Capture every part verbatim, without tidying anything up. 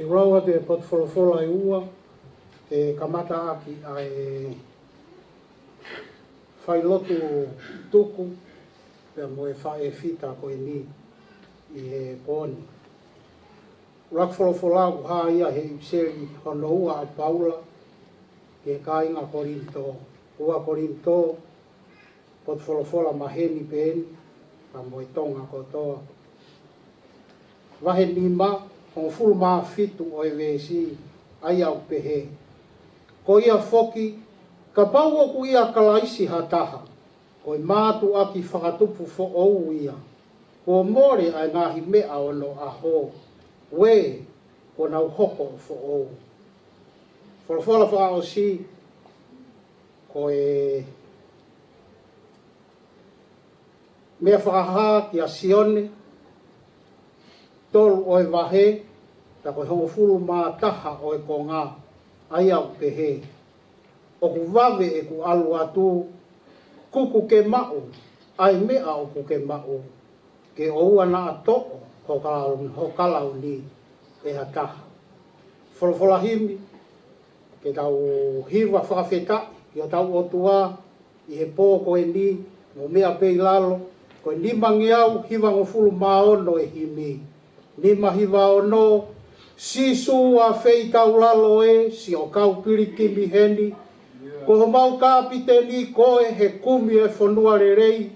Te u lau atu e potu folofola ʻe ua, ʻe kamata ʻaki ʻa e failotu tuku, pea mo e faʻē fita ko eni ʻi he pō ni. ʻUluaki folofola ʻoku hā ia he ʻipiseli hono ua ʻa Paula ki he kāinga Kolinitō. Ua Kolinitō, potu folofola maheni pē eni, pea mo e Tonga kotoa. Vahe nima, hongofulu mā fitu ʻo e veesi, ʻa ia ʻoku pehē: Ko ia foki, kapau ʻoku ʻia Kalaisi ha taha, ko e mātuʻaki fakatupu foʻou ia. Kuo mole ʻa e ngaahi meʻa onoʻaho, ʻuē, kuo nau hoko foʻou. Folofola fakaʻosi, ko e meʻa fakahā kia Sione, tolu ʻo e vahe, pea ko e hongofulu mā taha ʻo e konga, ʻa ia ʻoku pehē: ʻOku vave ʻeku ʻalu atu, kuku ke maʻu ʻa e meʻa ʻoku ke maʻu, ke ʻoua naʻa toʻo ho kalauni, ho kalauni ʻe ha taha. Folofola himi, ke tau hiva fakafetaʻi ki hotau ʻOtua ʻi he pō ko eni, mo meʻa pē ʻi lalo, ko e nimangeau hivangofulu mā ono e himi. Nima hiva ono: Sīsū ʻa feitaulalo ē, siʻo kau pilikimi heni, ko homau kapiteni koe he kumi e fonua lelei,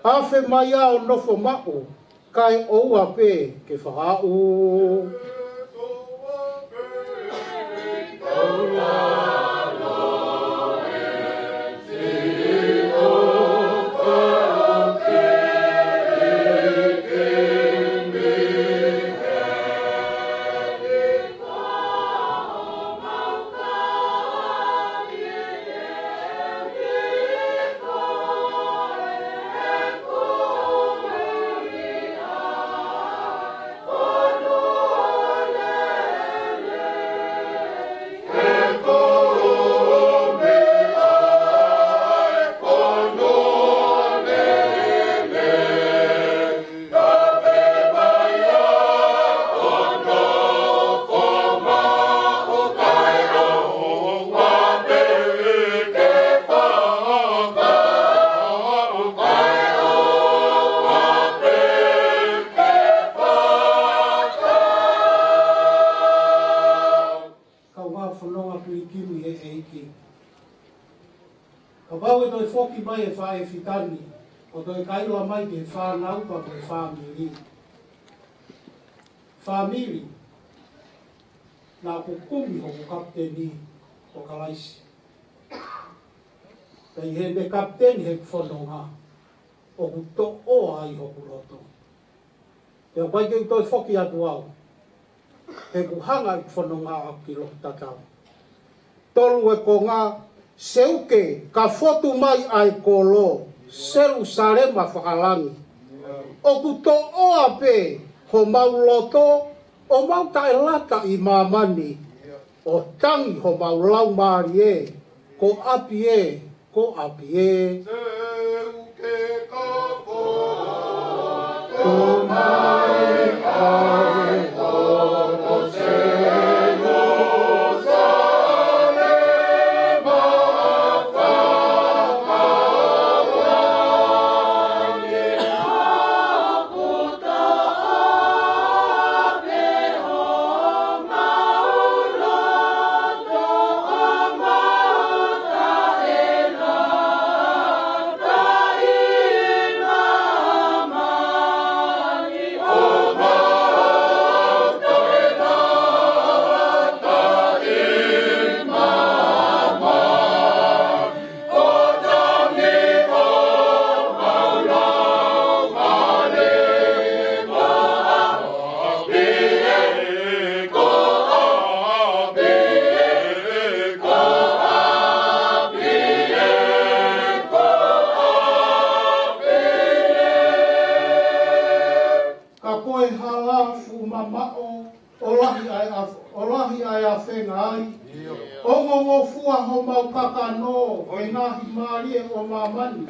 afe mai ā ʻo nofo maʻu, kae ʻoua pē ke fakaaʻu. Kapau ʻe toe foki mai e faʻē fitani, ʻo toe kaila mai ki he fānau pea mo e fāmili. Fāmili, naʻa ku kumi hoku kapiteni ko Kalaisi. Pea ʻi heʻene kapiteni ʻeku fononga, ʻoku toʻoa ai hoku loto. Pea ʻoku ʻikai ke u toe foki atu au, he ʻoku hanga ʻeku fononga ʻaʻaku ki loto tatau. Tolu e konga, seuke, ka fotu mai ʻa e kolo, Selusalema fakalangi. ʻOku toʻoa pē homau loto, ʻo mau taʻelata ʻi māmani, ʻo tangi homau laumālie, ko ʻapi ē, ko ʻapi ē. Seuke ka fotu mai ʻa e kolo Selusalema fakalangi. Ka ko e hala fuʻu mamaʻo, ʻo lahi ʻa e af-, ʻo lahi ʻa e afenga ai. ʻIo. ʻO ngofua homau kakano, ʻi he ngaahi mālie ʻo māmani.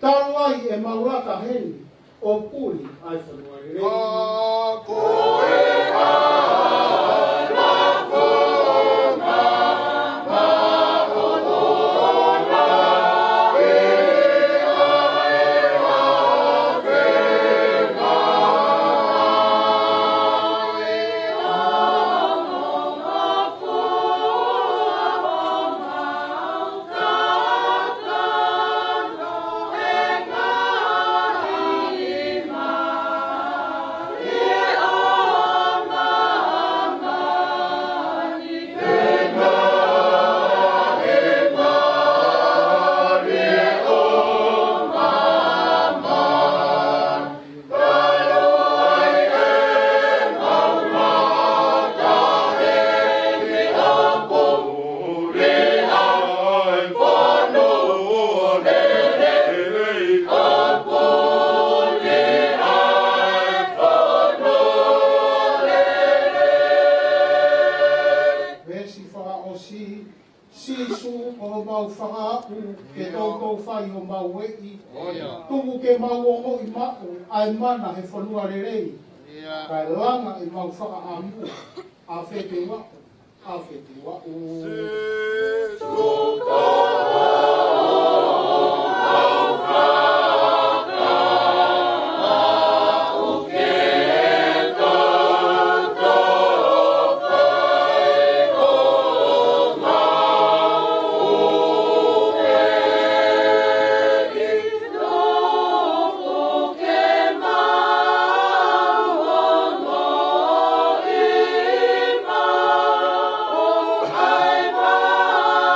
Talu ai ʻemau lata heni, ʻo puli ʻa e fonua lelei. Ka ko e hala fuʻu mamaʻo, ʻo lahi ʻa e Veesi fakaʻosi, Sīsū ko homau fakaaʻu, ke toutou fai homau ueʻi. ʻOia. Tuku ke mau ongoʻi maʻu ʻa e mana he fonua lelei. ʻIo. Kae langa ʻemau fakaʻamu, ʻafete au, ʻafete au. Sīsū ko homau fakaaʻu, ke toutou fai homau ueʻi.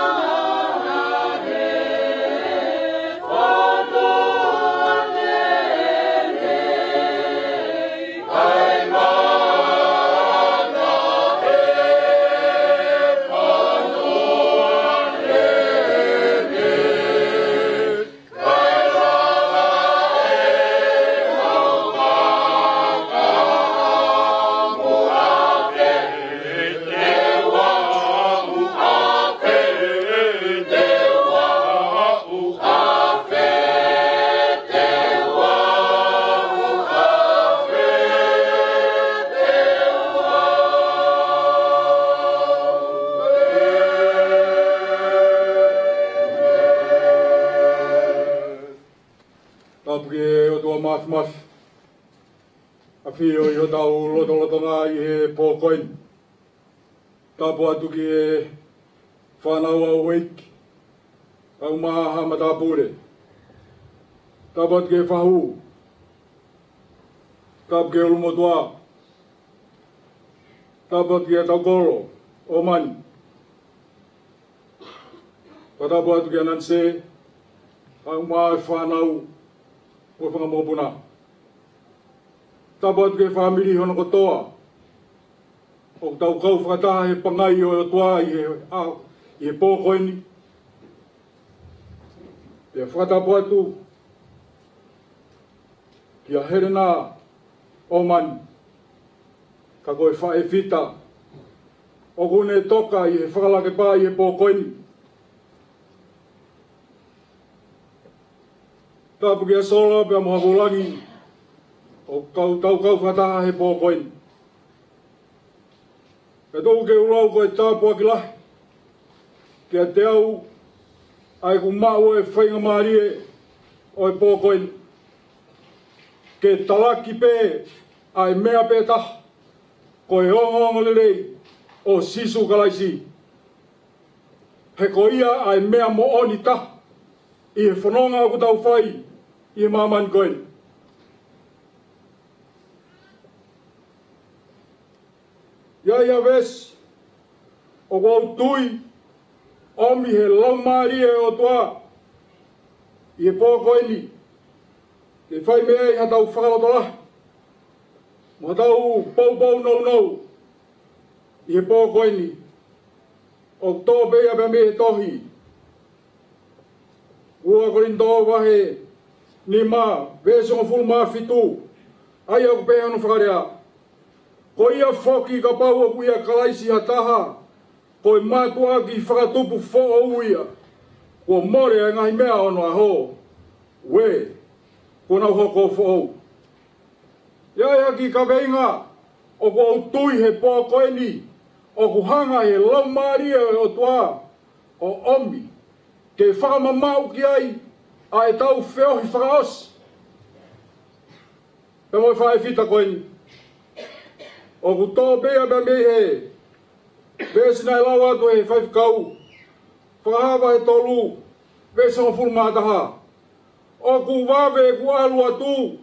Tapu ki he ʻOtua Māfimafi, ʻafio ʻi hotau lotolotonga ʻi he pō ko eni. Tapu atu ki he fānau ʻa houʻeiki, Kaumātuʻa matāpule. Tapu atu ki he fahu. Tapu ki he ʻulumotuʻa. Tapu atu ki he taukolo ʻo ʻomani. Fakatapu atu kia Nanise, kaumātuʻa e fānau, mo e fanga mokopuna. Tapu atu ki he fāmili hono kotoa ʻoku tau kau fakataha he pangai ʻo e ʻOtua ʻi he, ʻa, ʻi he pō ko eni. Pea fakatapu atu kia Helena ʻo ʻomani, ka ko e faʻē fita ʻoku ne toka ʻi he fakalakepā ʻi he pō ko eni. Tapu kia Sola pea mo Hakulangi, ʻoku tau kau fakataha he pō ko eni. Pea toki ke u lau ko e tāpuaki lahi kiate au ʻa ʻeku maʻu e faingamālie ʻo e pō ko eni ke talaki pē ʻa e meʻa pē taha, ko e ongoongolelei ʻo Sīsū Kalaisi. He ko ia ʻa e meʻa moʻoni taha ʻi he fononga ʻoku tau fai ʻi he māmani ko eni. ʻI ai ha veesi ʻoku ou tui ʻoku ʻomi he Laumālie ʻo e ʻOtua ʻi he pō ko eni, ke fai mei ai haʻatau fakalotolahi mo haʻatau poupou nounou ʻi he pō ko eni. ʻOku toʻo pē ia pea mei he tohi Ua Kolinitō vahe nima, veesi hongofulu mā fitu, ʻa ia ʻoku pehē hono fakalea: Ko ia foki kapau ʻoku ʻia Kalaisi ha taha, ko e mātuʻaki fakatupu foʻou ia; kuo mole ʻa e ngaahi meʻa ʻo onoʻaho, ʻuē, kuo nau hoko foʻou. ʻI ai ha kiʻi kaveinga ʻoku ou tui he pō ko eni ʻoku hanga he Laumālie ʻo e ʻOtua ʻo ʻomi ke fakamamaʻu ki ai ʻa ʻetau feohi fakaʻosi pea mo e faʻē fita ko eni. ʻOku toʻo pē ia pea mei he veesi naʻe lau atu ʻe he faifekau, Fakahā vahe tolu, veesi hongofulu mā taha: ʻOku vave ʻeku ʻalu atu,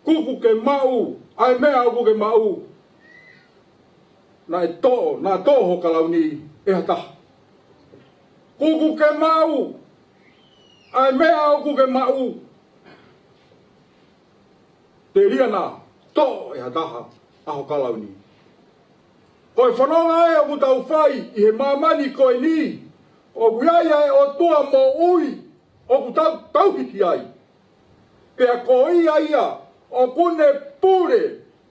kuku ke maʻu ʻa e meʻa ʻoku ke maʻu. Naʻe toʻo, naʻa toʻo ho kalauni ʻe ha taha. Kuku ke maʻu ʻa e meʻa ʻoku ke maʻu. Telia naʻa toʻo ʻe ha taha ʻa ho kalauni. Ko e fononga ē ʻoku tau fai ʻi he māmani ko eni, ʻoku ʻi ai ʻa e ʻOtua moʻui ʻoku tau tauhi ki ai. Pea ko ia ia ʻoku ne pule,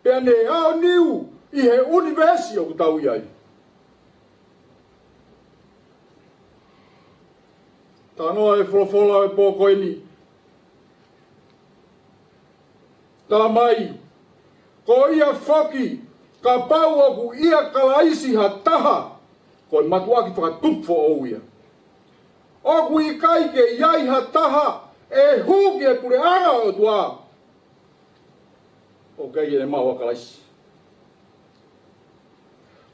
pea ne aoniu ʻi he ʻunivēsi ʻoku tau ʻi ai. Talanoa e folofola ʻo e pō ko eni. Tala mai, ko ia foki, kapau ʻoku ʻia Kalaisi ha taha, ko e mātuʻaki fakatupu foʻou ia. ʻOku ʻikai ke ʻi ai ha taha ʻe hū ki he puleʻanga ʻo e ʻOtua ʻoku ʻikai ke ne maʻu ʻa Kalaisi.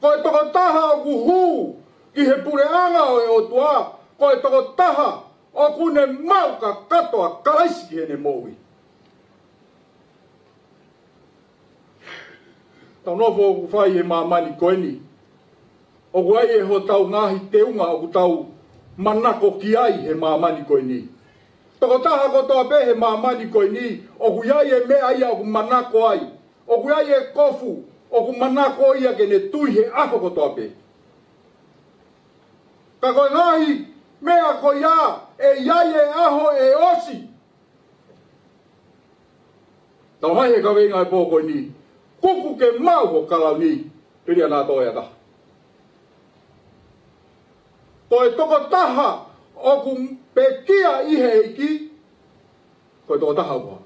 Ko e tokotaha ʻoku hū ki he puleʻanga ʻo e ʻOtua, ko e tokotaha ʻoku ne maʻu kakato ʻa Kalaisi ki heʻene moʻui. Tau nofo ʻoku fai he māmani ko eni, ʻoku ʻi ai ʻe hotau ngaahi teunga ʻoku tau manako ki ai he māmani ko eni. Tokotaha kotoa pē he māmani ko eni, ʻoku ʻi ai e meʻa ia ʻoku manako ai. ʻOku ʻi ai e kofu ʻoku manako ia ke ne tui he ʻaho kotoa pē. Ka ko e ngaahi meʻa ko ia, ʻe ʻi ai e ʻaho ʻe ʻosi. Tau mai he kaveinga e pō ko eni, kuku ke maʻu ho kalauni, telia naʻa toʻo ʻe ha taha. Ko e tokotaha ʻoku pekia ʻi he ʻEiki, ko e tokotaha ʻoku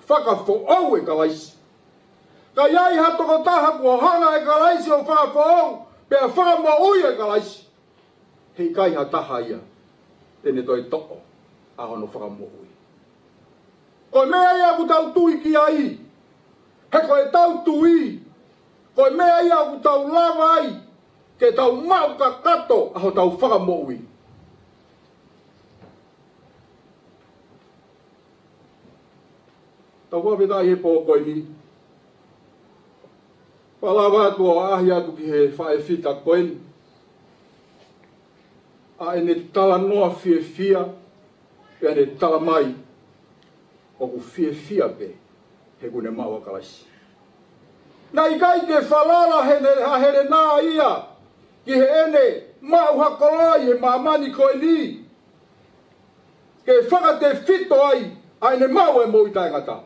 fakafoʻou ʻe Kalaisi. Ka ʻi ai ha tokotaha kuo hanga ʻe Kalaisi ʻo fakafoʻou, pea fakamoʻui ʻe Kalaisi, heʻikai ha taha ia te ne toe toʻo ʻa hono fakamoʻui. Ko e meʻa ia ʻoku tau tui ki ai, he ko ʻetau tui, ko e meʻa ia ʻoku tau lava ai ke tau maʻu kakato ʻa hotau fakamoʻui. Tau fakafetaʻi he pō ko eni. Pea lava atu ʻo ʻaʻahi atu ki he faʻē fita ko eni. ʻA ʻene talanoa fiefia, pea ne talamai ʻoku fiefia pē he ʻoku ne maʻu ʻa Kalaisi. Naʻe ʻikai ke falala ʻe Helena ia ki heʻene maʻu ha koloa ʻi he māmani ko eni ke fakatefito ai ʻa ʻene maʻu e moʻui taʻengata.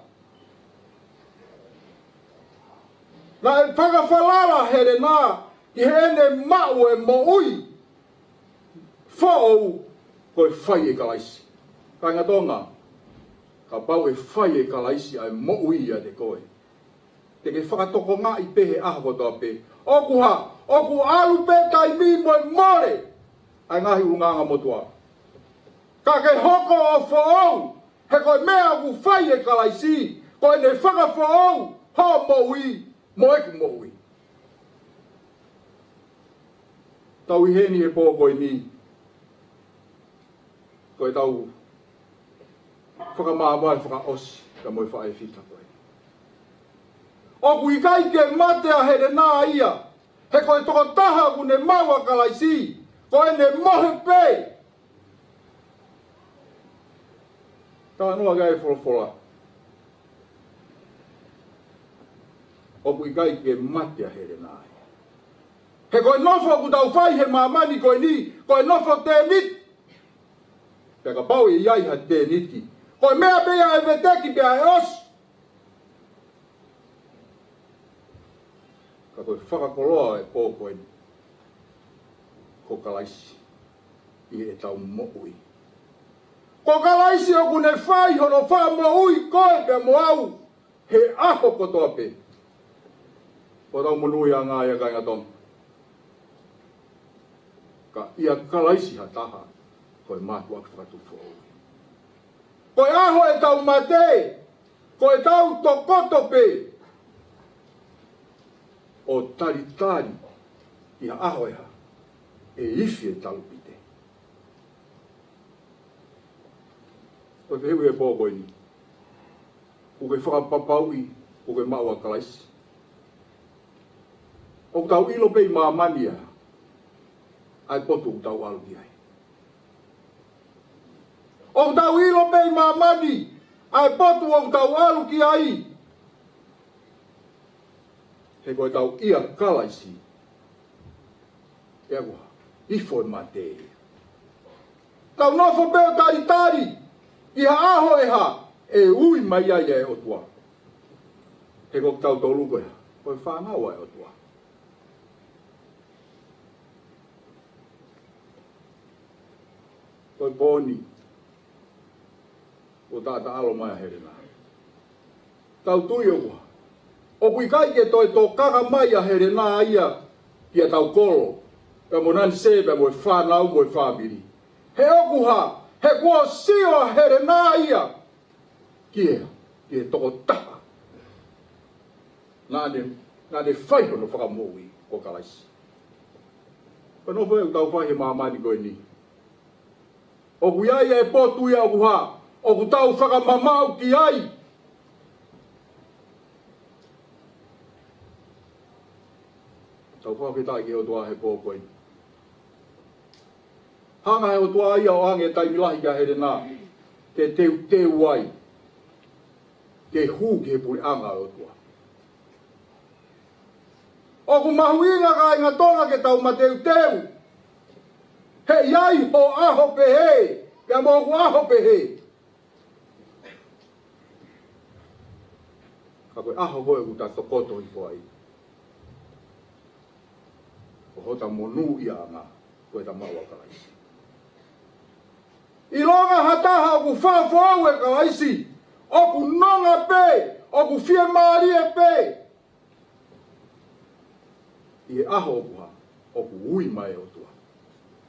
Naʻe fakafalala ʻa Helena ki heʻene maʻu e moʻui foʻou ko e fai ʻe Kalaisi. Kāinga Tonga, kapau ʻe fai ʻe Kalaisi ʻa e moʻui ʻiate koe, te ke fakatokangaʻi pē he ʻaho kotoa pē, ʻoku hā, ʻoku ʻalu pē taimi mo e mole ʻa e ngaahi ʻulungaanga motuʻa. Ka ke hoko ʻo foʻou, he ko e meʻa ʻoku fai ʻe Kalaisi, ko ʻene fakafoʻou hoʻo moʻui mo ʻeku moʻui. Tau ʻi heni he pō ko eni, ko ʻetau fakamāvae fakaʻosi ka mo e faʻē fita ko eni. ʻOku ʻikai ke mate ʻa Helena ia, he ko e tokotaha ʻoku ne maʻu ʻa Kalaisi, ko ʻene mohe pē. Talanoa ki ai e folofola, ʻoku ʻikai ke mate ʻa Helena ia. He ko e nofo ʻoku tau fai he māmani ko eni, ko e nofo tēniti. Pea kapau ʻe ʻi ai ha tēniti, ko e meʻa pē ia ʻe veteki pea ʻe ʻosi. Ka ko e fakakoloa e pō ko eni, ko Kalaisi ʻi heʻetau moʻui. Ko Kalaisi ʻoku ne fai hono fakamoʻui koe pea mo au he ʻaho kotoa pē. Ko ʻetau monūʻiaʻanga ia, kāinga Tonga. Ka ʻia Kalaisi ha taha, ko e mātuʻaki fakatupu foʻou. Ko e ʻaho ʻetau mate, ko ʻetau tokoto pē ʻo talitali ʻi ha ʻaho ʻe hā, ʻe ifi e talupite. Ko e fehuʻi he pō ko eni, ʻoku ke fakapapauʻi ʻoku ke maʻu ʻa Kalaisi? ʻOku tau ʻilo pē ʻi māmani ʻa e potu ʻoku tau ʻalu ki ai? ʻOku tau ʻilo pē ʻi māmani ʻa e potu ʻoku tau ʻalu ki ai? He ko ʻetau ʻia Kalaisi, ʻe ʻalu hifo e mate. Tau nofo pē ʻo talitali ʻi ha ʻaho ʻe hā, ʻe ui mai ai e ʻOtua. He ko kitautolu ko e hā, ko e fānau ʻa e ʻOtua. Ko e pō ni, ʻo taʻataʻalo mai ʻa Helena. Tau tui ʻoku hā, ʻoku ʻikai ke toe tokanga mai ʻa Helena ia kia taukolo, pea mo Nanisē, pea mo e fānau, mo e fāmili. He ʻoku hā, he kuo sio ʻa Helena ia ki he, ki he tokotaha naʻa ne, naʻa ne fai hono fakamoʻui, ko Kalaisi. Ko e nofo ʻoku tau fai he māmani ko eni, ʻoku ʻi ai e potu ia ʻoku hā, ʻoku tau fakamamaʻu ki ai. Tau fakafetaʻi ki he ʻOtua he pō ko eni. Hanga he ʻOtua ia ʻo ʻoange taimi lahi kia Helena ke teuteu ai ke hū ki he puleʻanga ʻo e ʻOtua. ʻOku mahuʻinga, kāinga Tonga, ke tau mateuteu. He ʻi ai hoʻo ʻaho pehē, pea mo hoku ʻaho pehē. Ka ko e ʻaho ko ē ʻoku ta tokoto hifo ai, ko hota monūʻiaʻanga ko ʻeta maʻu ʻa Kalaisi. ʻIlonga ha taha ʻoku fakafoʻou ʻe Kalaisi, ʻoku nonga pē, ʻoku fiemālie pē ʻi he ʻaho ʻoku hā, ʻoku ui mai e ʻOtua.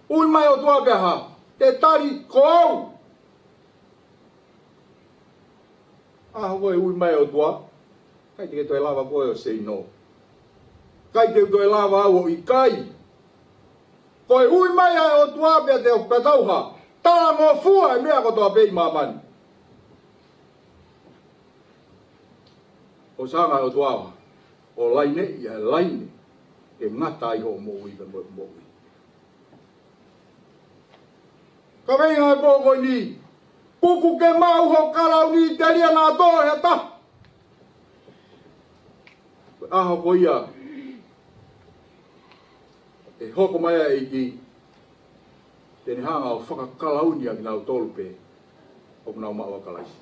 Ui mai e ʻOtua pea hā, te tali ko au. ʻAho ko ē ui mai e ʻOtua, ʻikai te ke toe lava koe ʻo say no. ʻIkai te u toe lava au ʻo ʻikai. Ko e ui mai ʻa e ʻOtua pea te u patauha, talangofua e meʻa kotoa pē ʻi māmani. Ko e sanga ʻo e ʻOtua ʻo laine ia laine, ʻe ngata ai hoʻo moʻui pea mo ʻeku moʻui. Ka veinga e pō ko eni, kuku ke maʻu ho kalauni telia naʻa tō he taha. Ko e ʻaho ko ia ʻe hoko mai ai ʻEiki, te ne hanga ʻo fakakalauni ʻa kinautolu pē ʻoku nau maʻu ʻa Kalaisi.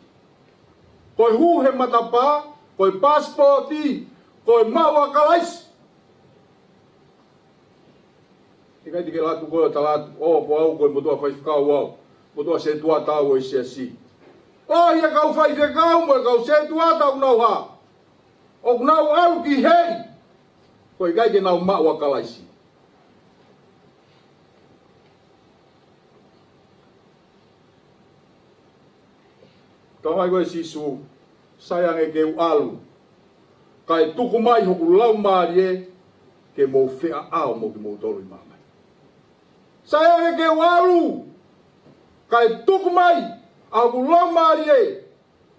Ko e hū he matapā, ko e pasipoti, ko e maʻu ʻa Kalaisi. ʻIkai te ke latu koe ʻo tala atu, ʻō, ko au ko e motuʻa faifekau au, motuʻa setuata au ʻo e siasi. ʻO ia kau faifekau mo e kau setuata ʻoku nau hā, ʻoku nau ʻalu ki heli, ko e ʻikai ke nau maʻu ʻa Kalaisi. Talamai ko ē ʻe Sīsū, sai ange ke u ʻalu, kae tuku mai hoku Laumālie ke mou feʻaʻao mo kimoutolu ʻi māmani. Sai ange ke u ʻalu, kae tuku mai ʻa hoku Laumālie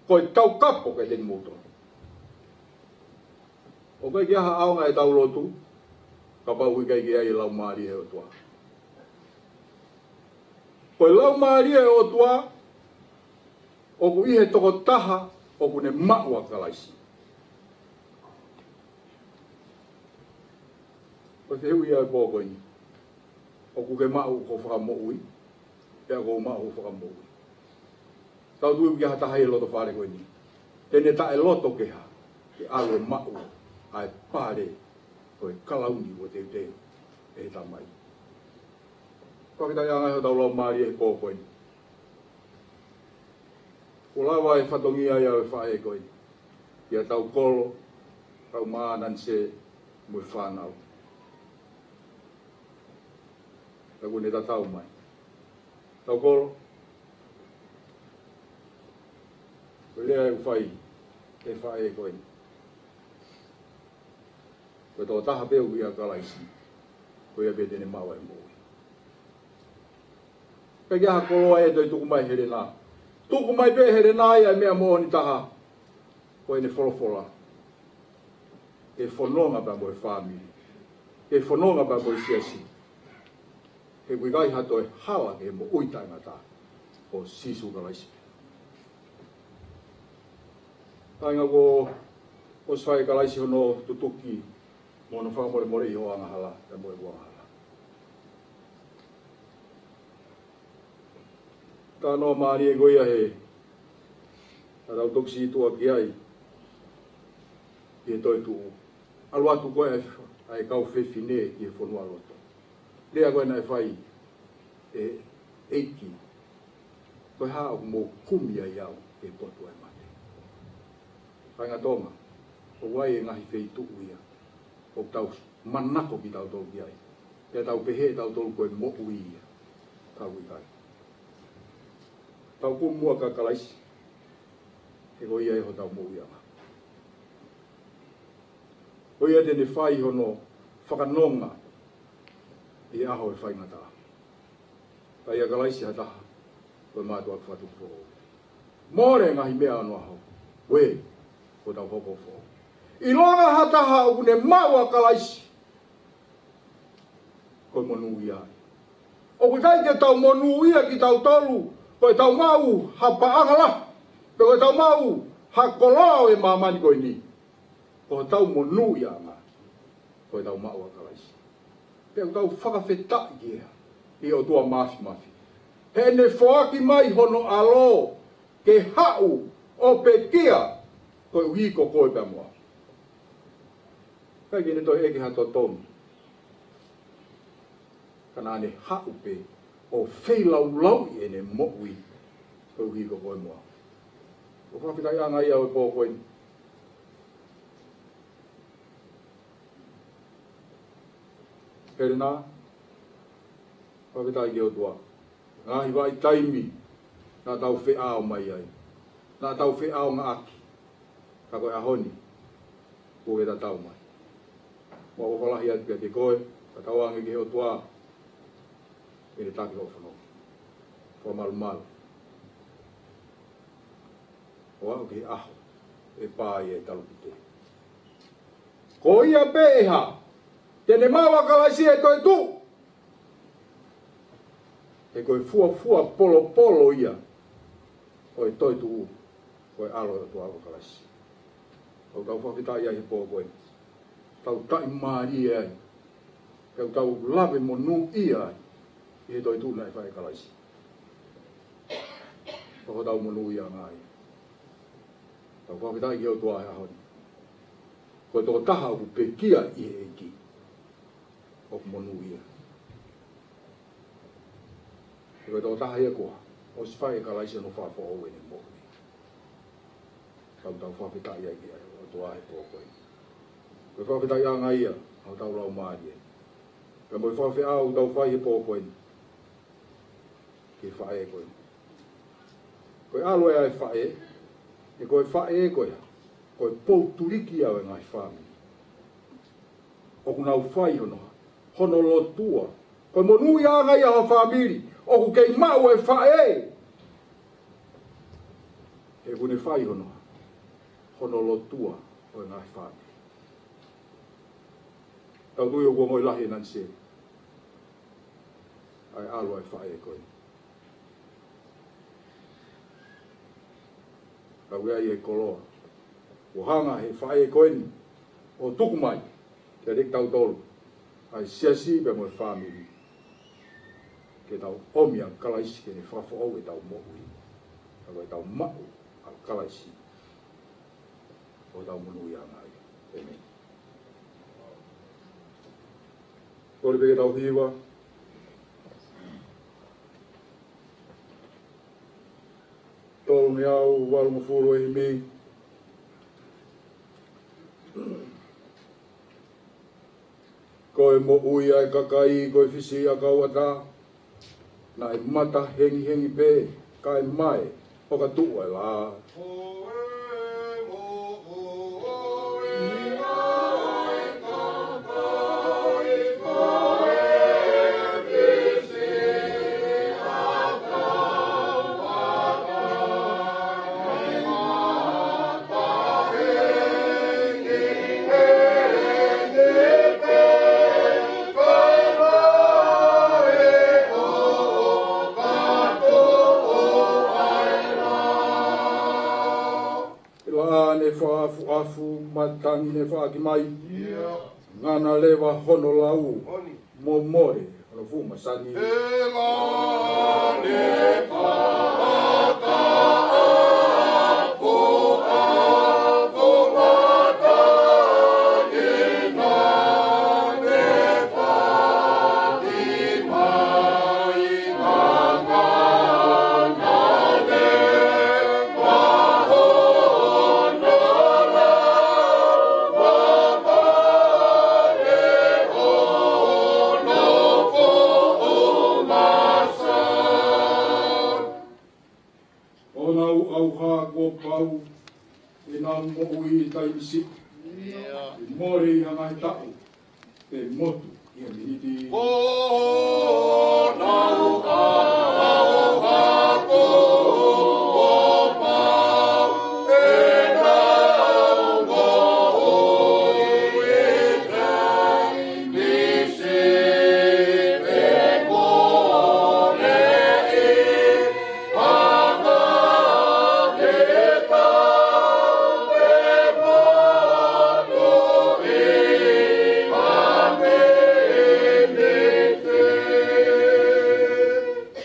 ko e taukapo kiate kimoutolu. ʻOku ʻikai ke ʻi ai ha ʻaonga ʻetau lotu kapau ʻoku ʻikai ke ʻi ai e Laumālie ʻo e ʻOtua. Ko e Laumālie ʻo e ʻOtua ʻoku ʻi he tokotaha ʻoku ne maʻu ʻa Kalaisi. Ko e fehuʻi ia ʻo e pō ko eni. ʻOku ke maʻu ho fakamoʻui, pea ʻoku ou maʻu hoku fakamoʻui. Tau tui ʻoku ʻi ai ha taha ʻi he loto fale ko eni te ne taʻeloto ke hā, ke ʻalu ʻo maʻu ʻa e pale, ko e kalauni ʻoku teuteu ʻe he Tamai. Fakafetaʻi ange hotau laumālie he pō ko eni. Kuo lava e fatongia ia ʻo e faʻē ko eni, ʻi heʻetau kolo, kau mānanise mo e fānau. Ka kuo ne tatau mai. Tau kolo. Ko e lea ʻoku fai ʻe he faʻē ko eni, ko e tokotaha pē ʻoku ʻia Kalaisi, ko ia pē te ne maʻu ʻa e moʻui. Pea ʻikai ha koloa ʻe toe tuku mai ʻe Helena. Tuku mai pē ʻe Helena ia ʻa e meʻa moʻoni taha, ko ʻene folofola. Ke fononga pea mo e fāmili, ke fononga pea mo e siasi. He ʻoku ʻikai ha toe hala ki he moʻui taʻengata ʻo Sīsū Kalaisi. Kāinga, kuo ʻosi fai ʻe Kalaisi hono tutuki mo hono fakamolemoleʻi hoʻo angahala pea mo ʻeku angahala. Talanoa mālie ko ia he ʻa ʻetau toki sītuʻa ki ai ʻi he toetuʻu. ʻAlu atu ko ē ʻa e kau fefine ki he fonualoto. Lea ko ē naʻe fai ʻe he ʻEiki: Ko e hā ʻoku mou kumi ai au ki he potu ʻo e mate? Kāinga Tonga, ʻoku ʻi ai e ngaahi feituʻu ia ʻoku tau manako kitautolu ki ai, pea tau pehē ʻe tautolu ko e moʻui ia. Ka ʻoku ʻikai. Tau kumi muʻa kia Kalaisi, he ko ia ʻe hotau moʻuiʻanga. Ko ia te ne fai hono fakanonga ʻi he ʻaho ʻo e faingataʻa. Ka ʻia Kalaisi ha taha ko e mātuʻaki fakatupu foʻou. Mole ngaahi meʻa ʻo onoʻaho, ue, kuo tau hoko foʻou. ʻIlonga ha taha ʻoku ne maʻu ʻa Kalaisi, ko e monūʻia ia. ʻOku ʻikai ke tau monūʻia kitautolu ko ʻetau maʻu ha paʻanga lahi, pe ko ʻetau maʻu ha koloa ʻo e māmani ko eni. Ko hotau monūʻiaʻanga ko ʻetau maʻu ʻa Kalaisi. Pea ʻoku tau fakafetaʻi ki he ʻOtua Māfimafi, heʻene foaki mai hono ʻAlo ke haʻu ʻo pekia koeʻuhi ko koe pea mo au. ʻIkai ke ne toe ʻeke ha totongi, ka naʻa ne haʻu pē ʻo feilaulauʻi ʻene moʻui koeʻuhi ko koe mo au. Ko e fakafetaʻiʻanga ia ʻo e pō ko eni. Helena, fakafetaʻi ki he ʻOtua. Ngaahi vahaʻa taimi naʻa tau feʻao mai ai, naʻa tau feʻaongaʻaki. Ka ko e ʻaho ni, kuo ke tatau mai. Mau ʻofa lahi atu kiate koe, tatau ange ki he ʻOtua, ke ne taki hoʻo fononga. Fakamalumalu. ʻO aʻu ki he ʻaho ʻe pā ai e talupite. Ko ia pē ʻe hā? Te ne maʻu ʻa Kalaisi ʻi he toetuʻu. He ko e fuofua polopolo ia ʻo e toetuʻu, ko e ʻAlo ʻo e ʻOtua ko Kalaisi. ʻOku tau fakafetaʻi ai he pō ko eni. Tau taʻimālie ai. Tau tau lave monūʻia ai ʻi he toetuʻu naʻe fai ʻe Kalaisi. Ko hotau monūʻiaʻanga ia. Tau fakafetaʻi ki he ʻOtua he ʻaho ni. Ko e tokotaha ʻoku pekia ʻi he ʻEiki, ʻoku monūʻia. He ko e tokotaha ia kuo ʻosi fai ʻe Kalaisi hono fakafoʻou ʻene moʻui. Tau tau fakafetaʻi ai ki he ʻOtua he pō ko eni. Ko e fakafetaʻiʻanga ia ʻa hotau laumālie. Pea mo e fakafeʻao ʻoku tau fai he pō ko eni ki he faʻē ko eni. Ko e ʻalo ē ʻa e faʻē, he ko e faʻē ko ia, ko e pou tuliki ia ʻo e ngaahi fāmili. ʻOku nau fai hono, hono lotua. Ko e monūʻiaʻanga ia ʻo ha fāmili ʻoku kei maʻu e faʻē, he ʻoku ne fai hono, hono lotua ʻo e ngaahi fāmili. Tau tui ʻoku ongoʻi lahi ʻe Nanisē ʻa e ʻalo ʻa e faʻē ko eni. Ka ʻoku ʻi ai e koloa kuo hanga he faʻē ko eni ʻo tuku mai kiate kitautolu, ʻa e siasi pea mo e fāmili, ke tau ʻomi ʻa Kalaisi ke ne fakafoʻou ʻetau moʻui. Ka ko ʻetau maʻu ʻa Kalaisi, ko hotau monūʻiaʻanga ia. ʻĒmeni. Kole pē ke tau hiva. Tolungeau valungofulu e himi. Ko e moʻui ʻa e kakai ko e fisi ʻakau ʻatā, naʻe mata hengihengi pē, kae mae, ʻo ka tuʻu ʻa e lā. Lā ne fakaʻafuʻafu, matangi ne fakaʻaki mai. Ngana leva hono lau, mo mole hono fuʻu masani. ʻO nau ʻauha kuo pau ʻenau moʻui taimi siʻi. ʻIo. ʻE mole ʻi ha ngaahi taʻu, pe motu ʻi ha miniti. ʻO nau ʻauha kuo pau ʻenau moʻui taimi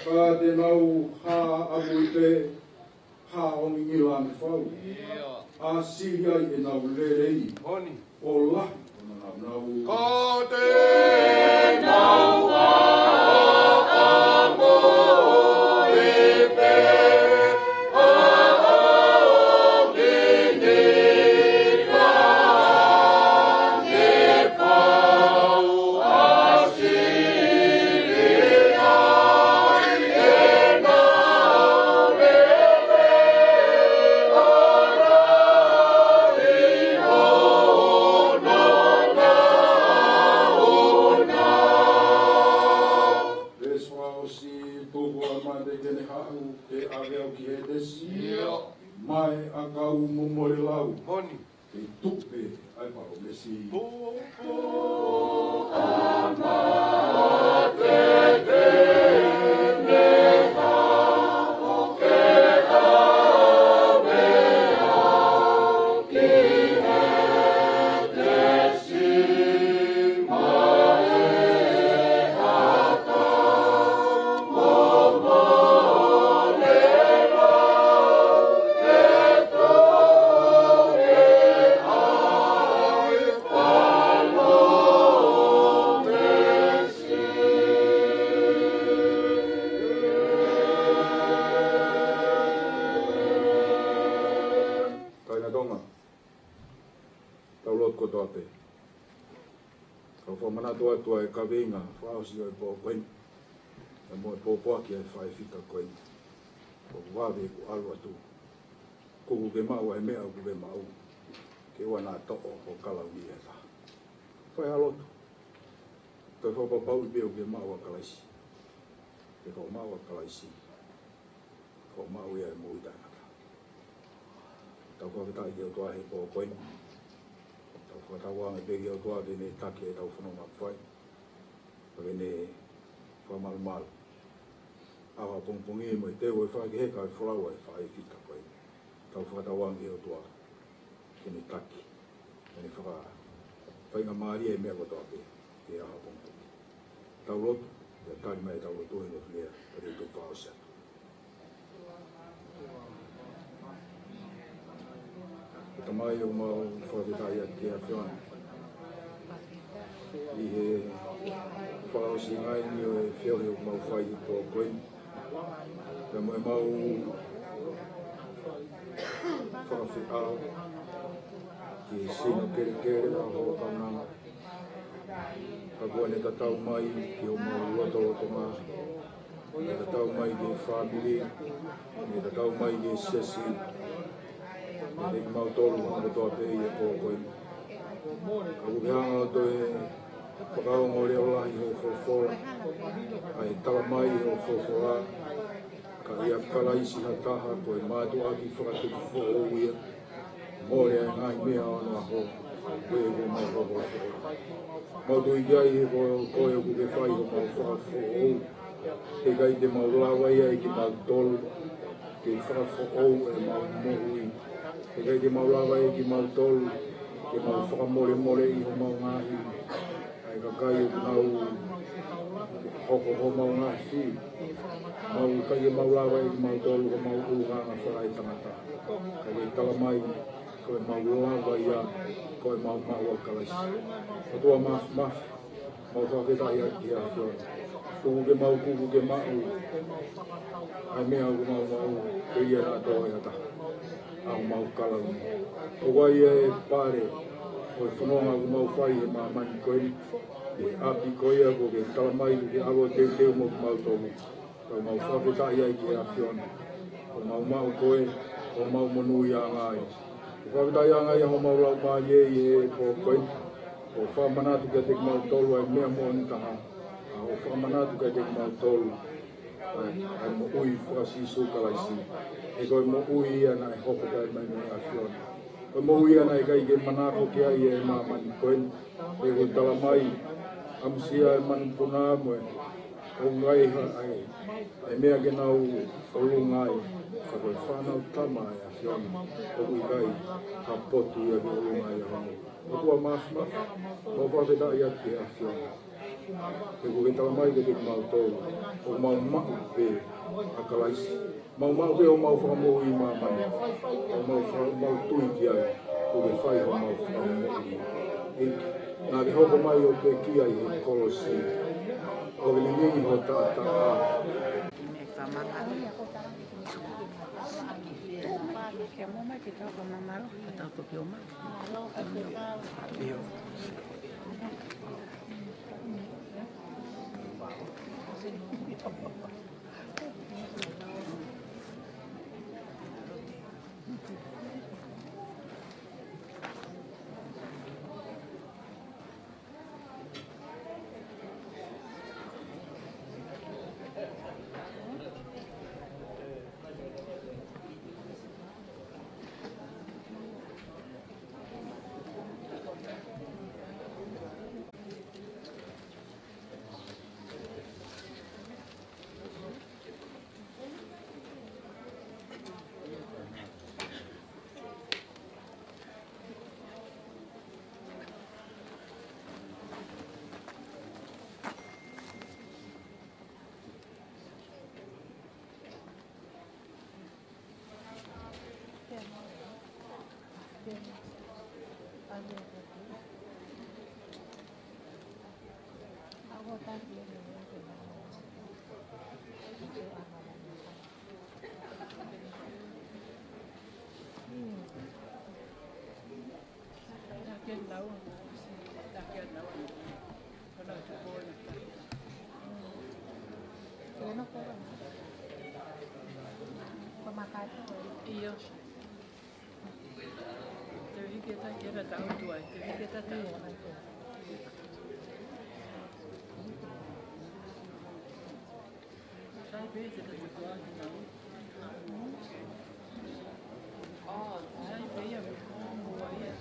Ka te nau hā ʻalu pē, hā ʻo ngingila ʻene fau. ʻIo. ʻA sili ai ʻenau lelei. Honi. ʻO lahi ʻenau nāunau. Ka te nau hā ʻalu pē, hā ʻo ngingila ʻene fau. Veesi fakaʻosi, tuku ʻa mate ke ne haʻu, ke ʻave au ki Hētesi. ʻIo. Mae ʻakau mo mole lau. Honi. Ke tuʻu pē ʻa Kāinga Tonga, tau lotu kotoa pē. Kau fakamanatu atu ʻa e kaveinga fakaʻosi ʻo e pō ko eni, pea mo e pōpoaki ʻa e faʻē fika ko eni. ʻOku vave ʻeku ʻalu atu, kuku ke maʻu ʻa e meʻa ʻoku ke maʻu, ke ʻoua naʻa toʻo ho kalauni ʻe ha taha. Fai ha lotu. Toe fakapapauʻi pē ʻoku ke maʻu ʻa Kalaisi. He ko e maʻu ʻa Kalaisi, ko e maʻu ia ʻo e moʻui taʻengata. Tau fakafetaʻi ki he ʻOtua he pō ko eni. Tau fakatauange pē ki he ʻOtua ke ne taki ʻetau fononga fai, pea ke ne fakamalumalu ʻa e ʻapongipongi mo e teu ʻo e fakaheka ʻo e folau ʻa e faʻē fika ko eni. Tau fakatauange ki he ʻOtua ke ne taki, ke ne fakafaingamālie e meʻa kotoa pē ʻi he ʻaho ʻapongipongi. Tau lotu, pea tali mai ʻetau lotu he lotu lea, pea te u toe fakaʻosi atu. ʻE Tamai, ʻoku mau fakafetaʻi atu ki he ʻAfiona ʻi he fakaʻosinga eni ʻo e feohi ʻoku mau fai he pō ko eni, pea mo ʻemau fakafeʻao ki he sino kelekele ʻa hoʻo kaunanga. Ka kuo ne tatau mai ki homau lotolotonga, ne tatau mai ki he fāmili, ne tatau mai ki he siasi, ne kimautolu kotoa pē ʻi he pō ko eni. Ka ʻoku ke hanga ʻo toe fakaongo leʻo lahi hoʻo folofola, ʻa e tala mai hoʻo folofola, ka ʻia Kalaisi ha taha ko e mātuʻaki fakatupu foʻou ia, mole ʻa e ngaahi meʻa ʻo onoʻaho, ko e kuo mau fakafoʻou. Mau tui ki ai he ko koe ʻoku ke fai homau fakafoʻou. He ʻikai te mau lava ia ʻe kimautolu ke fakafoʻou ʻemau moʻui. He ʻikai te mau lava ia ʻe kimautolu ke mau fakamolemoleʻi homau ngaahi, ʻa e kakai ʻoku nau hoko homau ngaahi fili. Mau ʻikai ke mau lava ʻe kimautolu homau ʻulungaanga fakaetangata. Ka ke tala mai, ko ʻemau lava ia, ko ʻemau maʻu ʻa Kalaisi. ʻOtua Māfimafi, mau fakafetaʻi atu ki he ʻAfiona. Kuku ke mau kuku ke maʻu ʻa e meʻa ʻoku mau maʻu, ke ʻoua naʻa toʻo ʻe ha taha ʻa homau kalauni. ʻOku ʻi ai e pale ʻo e fononga ʻoku mau fai he māmani ko eni, he ʻapi ko ia kuo ke tala mai kuo ke ʻalu ʻo teuteu mo kimautolu. Ka mau fakafetaʻi ai ki he ʻAfiona, ʻoku mau maʻu koe, ʻoku mau monūʻiaʻanga ai. Fakafetaʻiʻanga ai homau laumālie ʻi he pō ko eni, ʻo fakamanatu kiate kimautolu ʻa e meʻa moʻoni taha, ʻa hoʻo fakamanatu kiate kimautolu ʻa e, ʻa e moʻui faka-Sīsū Kalaisi. He ko e moʻui ia naʻe hoko pē mai mei he ʻAfiona. Ko e moʻui ia naʻe ʻikai ke manako ki ai e māmani ko eni. He kuo tala mai, ʻamusia e manupuna mo e ʻoku ʻikai ha, ʻa e, ʻa e meʻa ke nau ʻolunga ai, ka ko e fānau tama ʻa e ʻAfiona, ʻoku ʻikai ha potu ia ke ʻolunga ai ʻa hono. ʻOtua Māfimafi, mau fakafetaʻi atu ki he ʻAfiona. He kuo ke tala mai kiate kimautolu, ʻoku mau maʻu pē ʻa Kalaisi. Mau maʻu pē homau fakamoʻui ʻi māmani. ʻOku mau faka-, mau tui ki ai, kuo ke fai homau fakamoʻui. ʻEiki, naʻa ke hoko mai ʻo pekia ʻi he kolosi. ʻO ke liliu ho taʻataʻa. ʻIo. Te u hiki atu ki heʻeta ʻOtua, te u hiki atu. Sai pē te te ʻOtua ki nau. Sai pē ia me ko mua ia.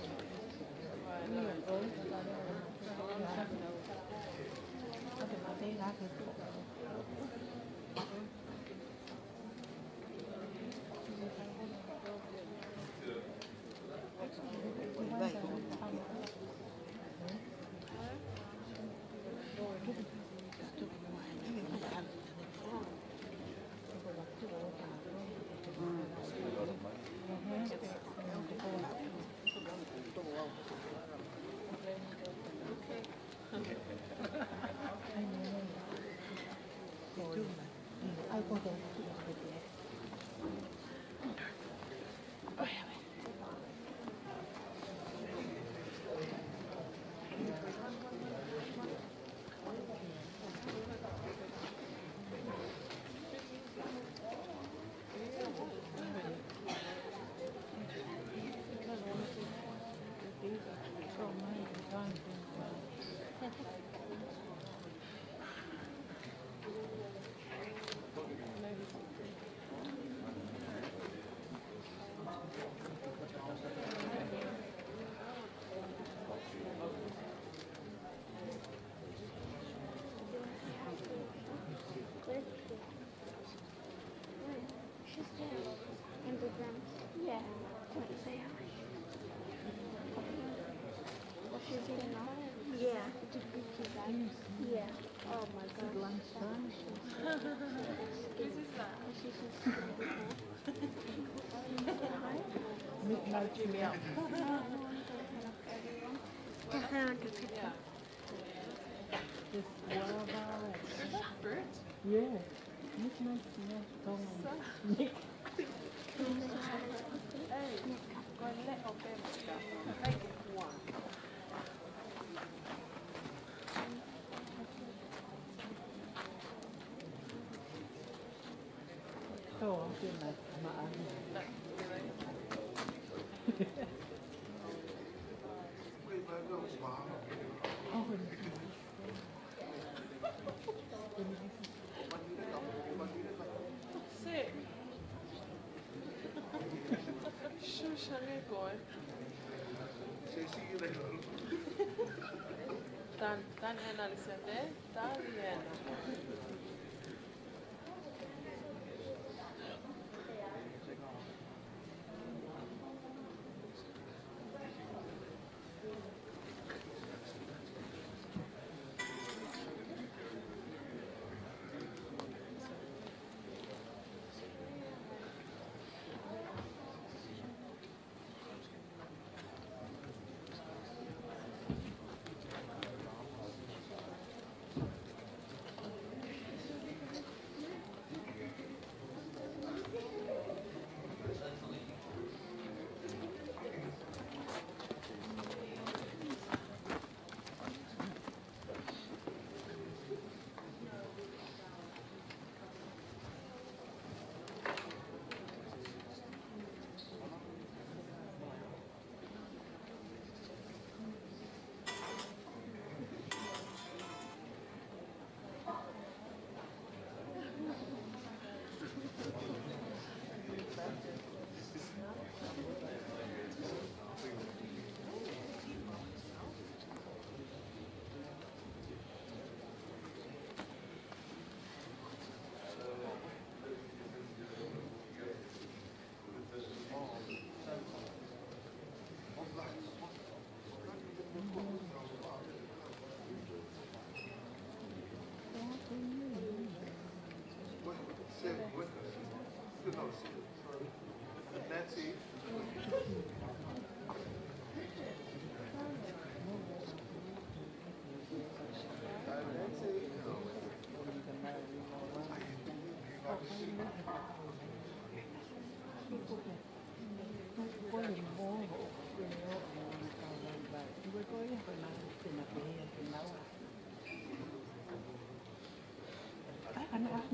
She's there. Underground. Yeah. Do you want to say hi? She's in now. Yeah. Yeah. Oh my God. Lunchtime. This is that. She's just midnight snack. This guava. Is that fruit? Yeah. Midnight snack. Don't. Hey, go and let open. Make it one. Se. Shusha nge koe. Tan, tan ena Lisete, tan ena.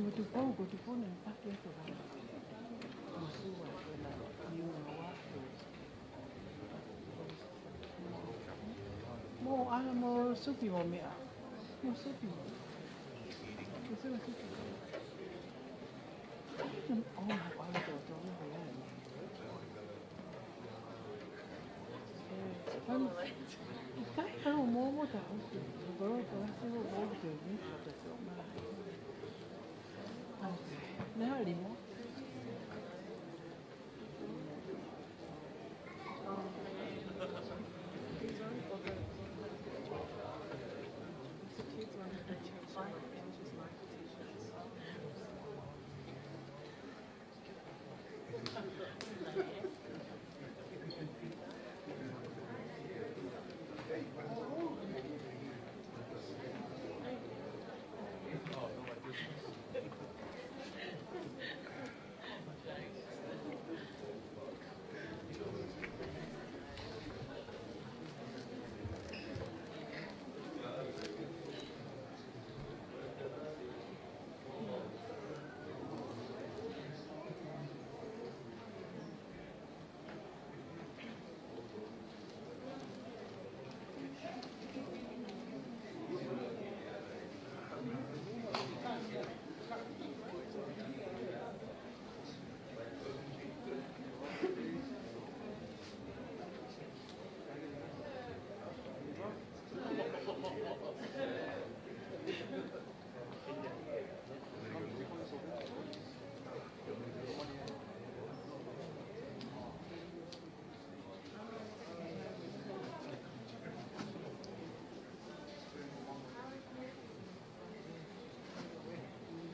Ko Tupou, ko Tupou naʻe taki atu ka. Mo Sua, ko ena, ni ua ua. Mo ala mo Supi mo meʻa. Mo Supi. Mo Supi, Supi. Oh, mo ala to, to, mo ala. Kai hau mo mo ta. Bro, ko la se mo mo te ni ta so ma. Okay. Nea limo.